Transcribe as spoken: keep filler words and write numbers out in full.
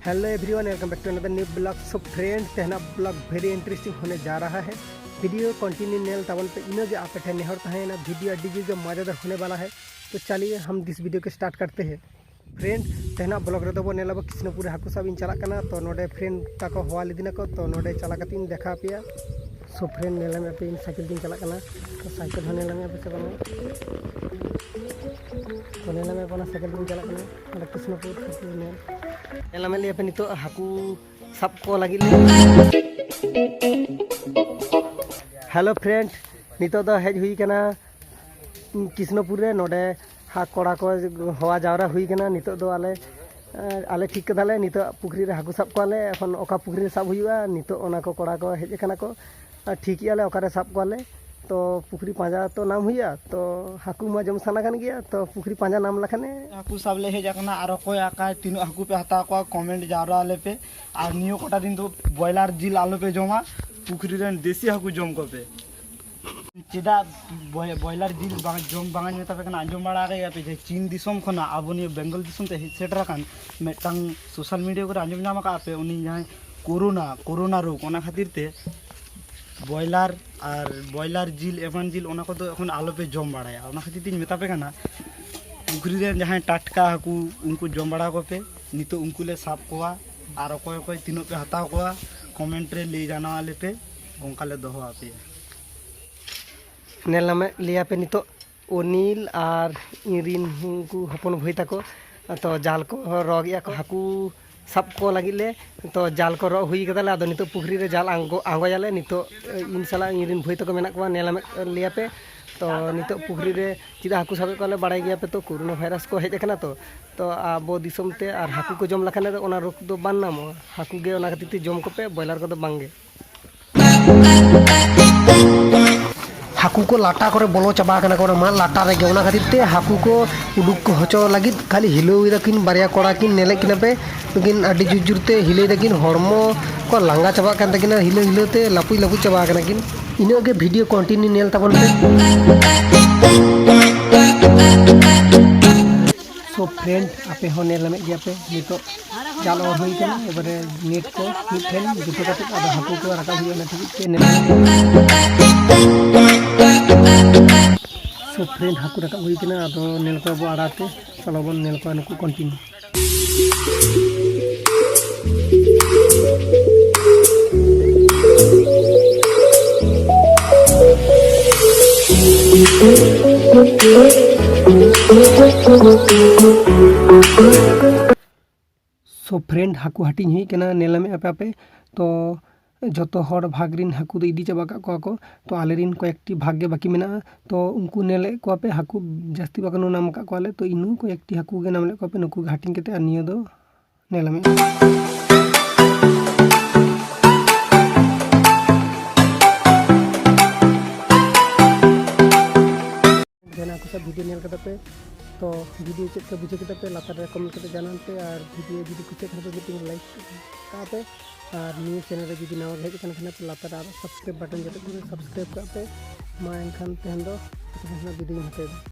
Hello everyone, welcome back to another new vlog. So friend, ᱛᱮᱦᱮᱧᱟᱜ vlog very interesting ᱦᱳᱱᱮ ᱡᱟ ᱨᱟᱦᱟ ᱦᱮ, video continue ᱧᱮᱞ ᱛᱟᱵᱚᱱ ᱯᱮ᱾ ᱤᱱᱟᱹ ᱜᱮ ᱟᱯᱮ ᱴᱷᱮᱱ ᱱᱮᱦᱚᱨ ᱛᱟᱦᱮᱸᱭᱮᱱᱟ, video ᱟᱹᱰᱤ ᱡᱳᱨ ᱜᱮ ᱢᱟᱡᱟᱫᱟᱨ ᱦᱳᱱᱮ ᱵᱟᱞᱟ ᱦᱮ᱾ ᱛᱚ ᱪᱟᱞᱤᱭᱮ ᱦᱟᱢ ᱫᱤᱥ video ᱠᱮ start ᱠᱟᱨᱛᱮ ᱦᱮ᱾ Friend, ᱛᱮᱦᱮᱧᱟᱜ vlog ᱨᱮᱫᱚ ᱵᱚᱱ ᱧᱮᱞᱟ ᱵᱚ ᱠᱨᱤᱥᱱᱚᱯᱩᱨ ᱨᱮ ᱦᱟᱹᱠᱩ ᱥᱟᱵ ᱤᱧ ᱪᱟᱞᱟᱜ ᱠᱟᱱᱟ᱾ ᱛᱚ ᱱᱚᱰᱮ friend ᱛᱟᱠᱚ ᱦᱚᱦᱚ ᱞᱤᱫᱤᱧᱟ ᱠᱚ, ᱛᱚ ᱱᱚᱰᱮ ᱪᱟᱞᱟᱣ ᱠᱟᱛᱮ ᱤᱧ ᱫᱮᱠᱷᱟᱣ ᱟᱯᱮᱭᱟ᱾ So friend, ᱧᱮᱞ ᱢᱮ ᱯᱮ, ᱤᱧ ᱥᱟᱭᱠᱮᱞ ᱛᱤᱧ ᱪᱟᱞᱟᱜ ᱠᱟᱱᱟ᱾ ᱛᱚ ᱥᱟᱭᱠᱮᱞ ᱦᱚᱸ ᱧᱮᱞ ᱢᱮ ᱯᱮ ᱥᱮ ᱵᱟᱝ? ᱛᱚ ᱧᱮᱞ ᱢᱮ ᱯᱮ, ᱚᱱᱟ ᱥᱟᱭᱠᱮᱞ ᱛᱤᱧ ᱪᱟᱞᱟᱜ ᱠᱟᱱᱟ᱾ ᱚᱸᱰᱮ ᱠᱨᱤᱥᱱᱚᱯᱩᱨ ᱦᱟᱹᱠᱩ ᱧᱮᱞ, ᱧᱮᱞ ᱢᱮ ᱞᱟᱹᱭ ᱟᱯᱮ ᱱᱤᱛᱚᱜ ᱦᱟᱹᱠᱩ ᱥᱟᱵ ᱠᱚ ᱞᱟᱹᱜᱤᱫ ᱞᱮ᱾ Hello friend, ᱱᱤᱛᱚᱜ ᱫᱚ ᱦᱮᱡ ᱦᱩᱭ ᱠᱟᱱᱟ ᱠᱨᱤᱥᱱᱚᱯᱩᱨ ᱨᱮ᱾ ᱱᱚᱰᱮ ᱦᱟ-, ᱠᱚᱲᱟ ᱠᱚ ᱦᱚᱦᱚ ᱡᱟᱣᱨᱟ ᱦᱩᱭ ᱠᱟᱱᱟ᱾ ᱱᱤᱛᱚᱜ ᱫᱚ ᱟᱞᱮ, ᱮᱸ, ᱟᱞᱮ ᱴᱷᱤᱠ ᱠᱟᱫᱟᱞᱮ ᱱᱤᱛᱚᱜ ᱯᱩᱠᱷᱨᱤ ᱨᱮ ᱦᱟᱹᱠᱩ ᱥᱟᱵ ᱠᱚᱣᱟᱞᱮ᱾ ᱮᱠᱷᱚᱱ ᱚᱠᱟ ᱯᱩᱠᱷᱨᱤ ᱨᱮ ᱥᱟᱵ ᱦᱩᱭᱩᱜᱼᱟ, ᱱᱤᱛᱚᱜ ᱚᱱᱟ ᱠᱚ ᱠᱚᱲᱟ ᱠᱚ ᱦᱮᱡ ᱟᱠᱟᱱᱟ ᱠᱚ᱾ ᱟᱨ ᱴᱷᱤᱠ ᱮᱜᱼᱟ ᱞᱮ ᱚᱠᱟᱨᱮ ᱥᱟᱵ ᱠᱚᱣᱟᱞᱮ᱾ ᱛᱚ ᱯᱩᱠᱷᱨᱤ ᱯᱟᱸᱡᱟ ᱛᱚ ᱧᱟᱢ ᱦᱩᱭᱩᱜᱼᱟ, ᱛᱚ ᱦᱟᱹᱠᱩ ᱢᱟ ᱡᱚᱢ ᱥᱟᱱᱟ ᱠᱟᱱ ᱜᱮᱭᱟ, ᱛᱚ ᱯᱩᱠᱷᱨᱤ ᱯᱟᱸᱡᱟ ᱧᱟᱢ ᱞᱮᱠᱷᱟᱱᱮ᱾ ᱦᱟᱹᱠᱩ ᱥᱟᱵ ᱞᱮ ᱦᱮᱡ ᱟᱠᱟᱱᱟ, ᱟᱨ ᱚᱠᱚᱭ ᱚᱠᱟ ᱛᱤᱱᱟᱹᱜ ᱦᱟᱹᱠᱩ ᱯᱮ ᱦᱟᱛᱟᱣ ᱠᱚᱣᱟ, comment ᱡᱟᱣᱨᱟ ᱟᱞᱮ ᱯᱮ᱾ ᱟᱨ ᱱᱤᱭᱟᱹ ᱠᱚᱴᱟ ᱫᱤᱱ ᱫᱚ ᱵᱚᱭᱞᱟᱨ ᱡᱤᱞ ᱟᱞᱚ ᱯᱮ ᱡᱚᱢᱟ, ᱯᱩᱠᱷᱨᱤ ᱨᱮᱱ ᱫᱮᱥᱤ ᱦᱟᱹᱠᱩ ᱡᱚᱢ ᱠᱚᱯᱮ᱾ ᱪᱮᱫᱟᱜ ᱵᱚᱭ-, ᱵᱚᱭᱞᱟᱨ ᱡᱤᱞ ᱵᱟᱝ ᱡᱚᱢ ᱵᱟᱝ ᱢᱮᱛᱟ ᱯᱮ ᱠᱟᱱᱟ? ᱟᱸᱡᱚᱢ ᱵᱟᱲᱟ ᱟᱠᱟᱫ ᱜᱮᱭᱟ ᱯᱮ ᱡᱮ ᱪᱤᱱ ᱫᱤᱥᱚᱢ ᱠᱷᱚᱱᱟᱜ ᱟᱵᱚ ᱱᱤᱭᱟᱹ ᱵᱮᱝᱜᱚᱞ ᱫᱤᱥᱚᱢ ᱛᱮ ᱦᱮᱡ ᱥᱮᱴᱮᱨ ᱟᱠᱟᱱ ᱢᱤᱫᱴᱟᱝ social media ᱠᱚᱨᱮ ᱟᱸᱡᱚᱢ ᱧᱟᱢ ᱟᱠᱟᱫ ᱯᱮ, ᱩᱱᱤ ᱡᱟᱦᱟᱸᱭ ᱠᱳᱨᱳᱱᱟ, ᱠᱳᱨᱳᱱᱟ ᱨᱳᱜᱽ, ᱚᱱᱟ ᱠᱷᱟᱹᱛᱤᱨ ᱛᱮ ᱵᱚᱭᱞᱟᱨ ᱟᱨ ᱵᱚᱭᱞᱟᱨ ᱡᱤᱞ, ᱮᱢᱟᱱ ᱡᱤᱞ, ᱚᱱᱟ ᱠᱚᱫᱚ ᱮᱠᱷᱚᱱ ᱟᱞᱚ ᱯᱮ ᱡᱚᱢ ᱵᱟᱲᱟᱭᱟ᱾ ᱚᱱᱟ ᱠᱷᱟᱹᱛᱤᱨ ᱛᱤᱧ ᱢᱮᱛᱟ ᱯᱮ ᱠᱟᱱᱟ, ᱯᱩᱠᱷᱨᱤ ᱨᱮᱱ ᱡᱟᱦᱟᱸᱭ ᱴᱟᱴᱠᱟ ᱦᱟᱹᱠᱩ, ᱩᱱᱠᱩ ᱡᱚᱢ ᱵᱟᱲᱟ ᱠᱚᱯᱮ᱾ ᱱᱤᱛᱚᱜ ᱩᱱᱠᱩ ᱞᱮ ᱥᱟᱵ ᱠᱚᱣᱟ, ᱟᱨ ᱚᱠᱚᱭ ᱚᱠᱚᱭ ᱛᱤᱱᱟᱹᱜ ᱯᱮ ᱦᱟᱛᱟᱣ ᱠᱚᱣᱟ, comment ᱨᱮ ᱞᱟᱹᱭ ᱡᱟᱱᱟᱣ ᱟᱞᱮ ᱯᱮ, ᱚᱱᱠᱟ ᱞᱮ ᱫᱚᱦᱚ ᱟᱯᱮᱭᱟ᱾ ᱧᱮᱞ ᱧᱟᱢᱮᱫ ᱞᱮᱭᱟ ᱯᱮ ᱱᱤᱛᱚᱜ ᱚᱱᱤᱞ ᱟᱨ ᱤᱧ ᱨᱤᱱ ᱩᱱᱠᱩ ᱦᱚᱯᱚᱱ ᱵᱷᱟᱹᱭ ᱛᱟᱠᱚ, ᱛᱚ ᱡᱟᱞ ᱠᱚ ᱨᱚᱜ ᱮᱜᱼᱟ ᱠᱚ ᱦᱟᱹᱠᱩ ᱥᱟᱵ ᱠᱚ ᱞᱟᱹᱜᱤᱫ ᱞᱮ᱾ ᱛᱚ ᱡᱟᱞ ᱠᱚ ᱨᱚᱜ ᱦᱩᱭ ᱠᱟᱫᱟᱞᱮ, ᱟᱫᱚ ᱱᱤᱛᱚᱜ ᱯᱩᱠᱷᱨᱤ ᱨᱮ ᱡᱟᱞ ᱟᱬᱜᱚ, ᱟᱬᱜᱚᱭᱟᱞᱮ᱾ ᱱᱤᱛᱚᱜ ᱤᱧ ᱥᱟᱞᱟᱜ ᱤᱧ ᱨᱤᱱ ᱵᱷᱟᱹᱭ ᱛᱟᱠᱚ ᱢᱮᱱᱟᱜ ᱠᱚᱣᱟ, ᱧᱮᱞ ᱧᱟᱢᱮᱫ ᱞᱮᱭᱟ ᱯᱮ᱾ ᱛᱚ ᱱᱤᱛᱚᱜ ᱯᱩᱠᱷᱨᱤ ᱨᱮ ᱪᱮᱫᱟᱜ ᱦᱟᱹᱠᱩ ᱥᱟᱵᱮᱫ ᱠᱚᱣᱟᱞᱮ, ᱵᱟᱲᱟᱭ ᱜᱮᱭᱟ ᱯᱮ ᱛᱚ, ᱠᱳᱨᱳᱱᱟ ᱵᱷᱟᱭᱨᱟᱥ ᱠᱚ ᱦᱮᱡ ᱟᱠᱟᱱᱟ ᱛᱚ᱾ ᱛᱚ ᱟᱵᱚ ᱫᱤᱥᱚᱢ ᱛᱮ ᱟᱨ ᱦᱟᱹᱠᱩ ᱠᱚ ᱡᱚᱢ ᱞᱮᱠᱷᱟᱱ ᱫᱚ ᱚᱱᱟ ᱨᱳᱜᱽ ᱫᱚ ᱵᱟᱝ ᱧᱟᱢᱚᱜᱼᱟ᱾ ᱦᱟᱹᱠᱩ ᱜᱮ ᱚᱱᱟ ᱠᱷᱟᱹᱛᱤᱨ ᱛᱮ ᱡᱚᱢ ᱠᱚᱯᱮ, ᱵᱚᱭᱞᱟᱨ ᱠᱚᱫᱚ ᱵᱟᱝ ᱜᱮ᱾ ᱦᱟᱹᱠᱩ ᱠᱚ ᱞᱟᱴᱟ ᱠᱚᱨᱮ ᱵᱚᱞᱚ ᱪᱟᱵᱟ ᱟᱠᱟᱱᱟ ᱠᱚ, ᱚᱱᱟ ᱢᱟᱫ ᱞᱟᱴᱟ ᱨᱮᱜᱮ᱾ ᱚᱱᱟ ᱠᱷᱟᱹᱛᱤᱨ ᱛᱮ ᱦᱟᱹᱠᱩ ᱠᱚ ᱩᱰᱩᱠ ᱠᱚ ᱦᱚᱪᱚ ᱞᱟᱹᱜᱤᱫ ᱠᱷᱟᱹᱞᱤ ᱦᱤᱞᱟᱹᱣ ᱮᱫᱟ ᱠᱤᱱ, ᱵᱟᱨᱭᱟ ᱠᱚᱲᱟ ᱠᱤᱱ ᱧᱮᱞᱮᱫ ᱠᱤᱱᱟ ᱯᱮ, ᱩᱱᱠᱤᱱ ᱟᱹᱰᱤ ᱡᱳᱨ ᱡᱳᱨ ᱛᱮ ᱦᱤᱞᱟᱹᱭ ᱫᱟᱠᱤᱱ, ᱦᱚᱲᱢᱚ ᱠᱚ ᱞᱟᱸᱜᱟ ᱪᱟᱵᱟᱜ ᱠᱟᱱ ᱛᱟᱹᱠᱤᱱᱟ ᱦᱤᱞᱟᱹᱣ ᱦᱤᱞᱟᱹᱣ ᱛᱮ, ᱞᱟᱹᱯᱩᱡ ᱞᱟᱹᱯᱩᱡ ᱪᱟᱵᱟ ᱟᱠᱟᱱᱟ ᱠᱤᱱ᱾ ᱤᱱᱟᱹᱜ ᱜᱮ video continue ᱧᱮᱞ ᱛᱟᱵᱚᱱ ᱯᱮ᱾ So ᱯᱷᱨᱮᱱᱰ, ᱟᱯᱮ ᱦᱚᱸ ᱧᱮᱞ ᱧᱟᱢᱮᱫ ᱜᱮᱭᱟ ᱯᱮ, ᱱᱤᱛᱚᱜ ᱡᱟᱞ ᱚᱨ ᱦᱩᱭ ᱠᱟᱱᱟ, ᱮᱵᱟᱨᱮ ᱱᱮᱴ ᱠᱚ ᱢᱤᱫ ᱴᱷᱮᱱ ᱡᱚᱛᱚ ᱠᱟᱛᱮ ᱟᱫᱚ ᱦᱟᱹᱠᱩ ᱠᱚ ᱨᱟᱠᱟᱵ ᱦᱩᱭᱩᱜᱼᱟ, ᱚᱱᱟ ᱞᱟᱹᱜᱤᱫ ᱛᱮ ᱱᱮᱴ᱾ So ᱯᱷᱨᱮᱱᱰ, ᱦᱟᱹᱠᱩ ᱨᱟᱠᱟᱵ ᱦᱩᱭ ᱠᱟᱱᱟ, ᱟᱫᱚ ᱧᱮᱞ ᱠᱚᱣᱟ ᱵᱚ ᱟᱲᱟ ᱛᱮ, ᱪᱚᱞᱚ ᱵᱚᱱ ᱧᱮᱞ ᱠᱚᱣᱟ ᱱᱩᱠᱩ ᱠᱚᱱᱴᱤᱱᱤᱭᱩ᱾ So friend, ᱦᱟᱹᱠᱩ ᱦᱟᱹᱴᱤᱧ ᱦᱩᱭ ᱠᱟᱱᱟ, ᱧᱮᱞ ᱧᱟᱢᱮᱫ ᱟᱯᱮ ᱟᱯᱮ᱾ ᱛᱚ ᱡᱚᱛᱚ ᱦᱚᱲ ᱵᱷᱟᱜᱽ ᱨᱤᱱ ᱦᱟᱹᱠᱩ ᱫᱚ ᱤᱫᱤ ᱪᱟᱵᱟ ᱠᱟᱜ ᱠᱚᱣᱟ ᱠᱚ᱾ ᱛᱚ ᱟᱞᱮ ᱨᱤᱱ ᱠᱚᱭᱮᱠᱴᱤ ᱵᱷᱟᱜᱽ ᱜᱮ ᱵᱟᱹᱠᱤ ᱢᱮᱱᱟᱜᱼᱟ᱾ ᱛᱚ ᱩᱱᱠᱩ ᱧᱮᱞᱮᱫ ᱠᱚᱣᱟ ᱯᱮ, ᱦᱟᱹᱠᱩ ᱡᱟᱹᱥᱛᱤ ᱵᱟᱠᱚ ᱧᱟᱢ ᱟᱠᱟᱫ ᱠᱚᱣᱟᱞᱮ᱾ ᱛᱚ ᱤᱱᱟᱹ ᱠᱚᱭᱮᱠᱴᱤ ᱦᱟᱹᱠᱩ ᱜᱮ ᱧᱟᱢ ᱞᱮᱫ ᱠᱚᱣᱟ ᱯᱮ, ᱱᱩᱠᱩ ᱜᱮ ᱦᱟᱹᱴᱤᱧ ᱠᱟᱛᱮ ᱟᱨ ᱱᱤᱭᱟᱹ ᱫᱚ ᱧᱮᱞ ᱢᱮ᱾ ᱡᱟᱦᱟᱸ ᱦᱟᱹᱠᱩ ᱥᱟᱵ ᱵᱷᱤᱰᱤᱭᱳ ᱧᱮᱞ ᱠᱟᱫᱟ ᱯᱮ, ᱛᱚ ᱵᱷᱤᱰᱤᱭᱳ ᱪᱮᱫ ᱞᱮᱠᱟ ᱵᱩᱡᱷᱟᱹᱣ ᱠᱮᱫᱟ ᱯᱮ, ᱞᱟᱛᱟᱨ ᱨᱮ ᱠᱚᱢᱮᱱᱴ ᱠᱟᱛᱮ ᱡᱟᱱᱟᱣ ᱯᱮ᱾ ᱟᱨ ᱵᱷᱤᱰᱤᱭᱳ ᱡᱩᱫᱤ ᱠᱩᱥᱤᱭᱟᱜ ᱠᱷᱟᱱ ᱯᱮ, ᱢᱤᱫᱴᱮᱱ ᱞᱟᱭᱤᱠ ᱠᱟᱜ ᱯᱮ᱾ ᱟᱨ ᱱᱤᱭᱟᱹ ᱪᱮᱱᱮᱞ ᱨᱮ ᱡᱩᱫᱤ ᱱᱟᱣᱟ ᱜᱮ ᱦᱮᱡ ᱟᱠᱟᱱ ᱠᱷᱟᱱ ᱯᱮ, ᱞᱟᱛᱟᱨ ᱨᱮ ᱟᱨᱚ ᱥᱟᱵᱥᱠᱨᱟᱭᱤᱵ ᱵᱟᱴᱚᱱ ᱡᱚᱴᱮᱫ ᱠᱟᱛᱮ ᱥᱟᱵᱥᱠᱨᱟᱭᱤᱵ ᱠᱟᱜ ᱯᱮ᱾ ᱢᱟ ᱮᱱᱠᱷᱟᱱ ᱛᱮᱦᱮᱧ ᱫᱚ ᱵᱷᱤᱰᱤᱭᱳᱧ ᱦᱟᱛᱟᱣ ᱮᱫᱟ᱾